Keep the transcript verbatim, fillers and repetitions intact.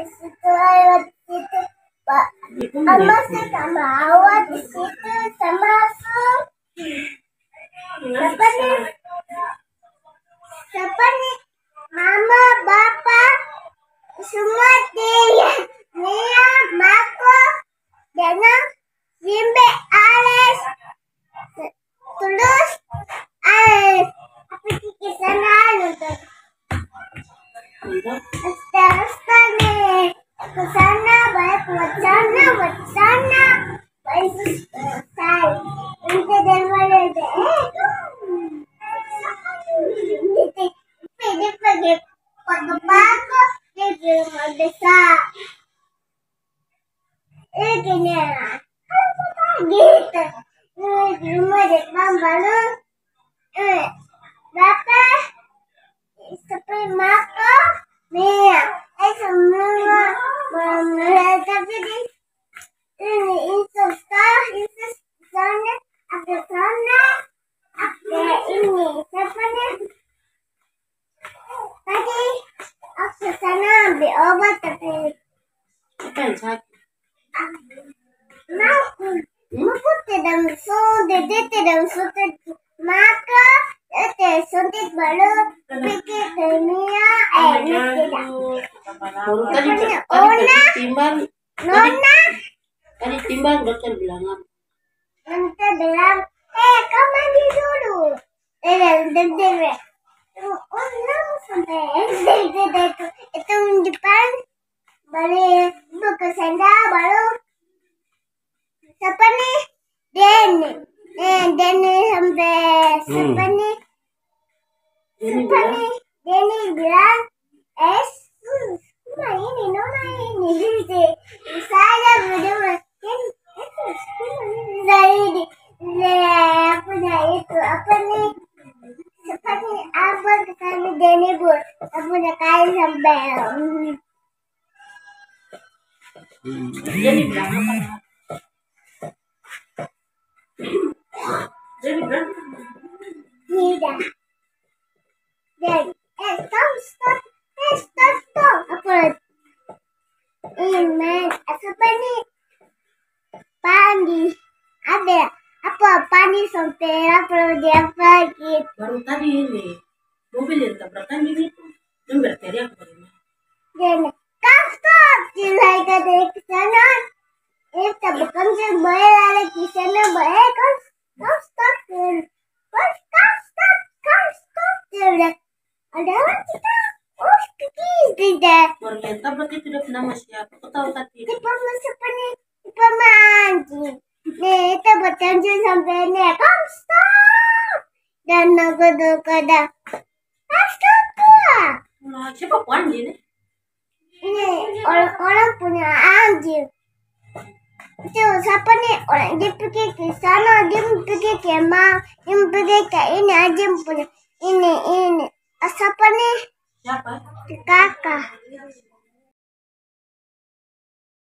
Di situ, ayo, di situ. Pak, ama sama awa di situ, sama su. Siapa nih? Siapa nih? Mama, Bapak, semua dia. Nia, Mako, Dana, Simbe, Alex. Terus, eh, apa sih ke sana nonton? Terus nih, ke sana, banyak buat sana, buat sana. Banyak selesai. Nanti dari mana deh? Eh, nanti pede pakai pakai pakai dia belum bisa. Eh, gini lah. Gitu. Eh, di rumah depan baru. Eh, Bapak, seperti Mako, Mia. Eh, semua. Mama, tapi di ini, itu, itu, sana, ada sana, ada ini. Siapa nih? Tadi aku sana ambil obat, tapi Apa yang sakit? Mau, mau tidak suntik, dia tidak suntik. Maka, eh, tidak suntik baru pikir dunia, eh, ini tidak. Baru tadi, Pokoknya tadi Ona, timbang, Nona, tadi timbang dokter bilang apa? Dokter bilang, eh, kau mandi dulu. Eh, dan, dan, dan, dan, oh, no, sampai, itu, itu, itu depan, balik, buka sendal, baru, siapa nih? Denny. Eh, Denny sampai, siapa nih? Siapa nih? Denny bilang, eh, hmm, cuma ini, Nona ini. Saya berdua. Saya di, saya punya itu, apa nih? Seperti apa ke kami Denny, Bu? Aku punya kain sampai. Hmm. Jadi bilang apa? Jadi bilang Tidak. Dan, eh, stop, stop. Eh, stop, stop. Apa? Ini, men. Apa nih? Pandi. Ada. Apa? Pandi sampai apa dia pagi? Baru tadi ini. Mobil yang tabrakan ini tuh. Yang berteriak bagaimana? Dan, kau stop. Sila kata ke sana. Kita bukan sebuah lari ke sana, boy. Kau, kau stop, Dan. Kau, kau stop. Kau stop. Dia bilang, ada orang kita. Oh, kiki, tidak. Orang yang tabrak itu dia nama siapa? Kau tahu kan? Di pama siapa nih? Di pama anjing. Nih, kita berjanji sampai ini. Kau stop. Dan aku tuh kada. Kau stop, kau. Nah, siapa pun anjing nih? Ini orang-orang punya anjing. Itu siapa nih? Orang dia pikir ke sana, dia pikir ke mau, dia pikir ke ini aja punya. Ini, ini. Ah, siapa nih? Siapa? Kakak.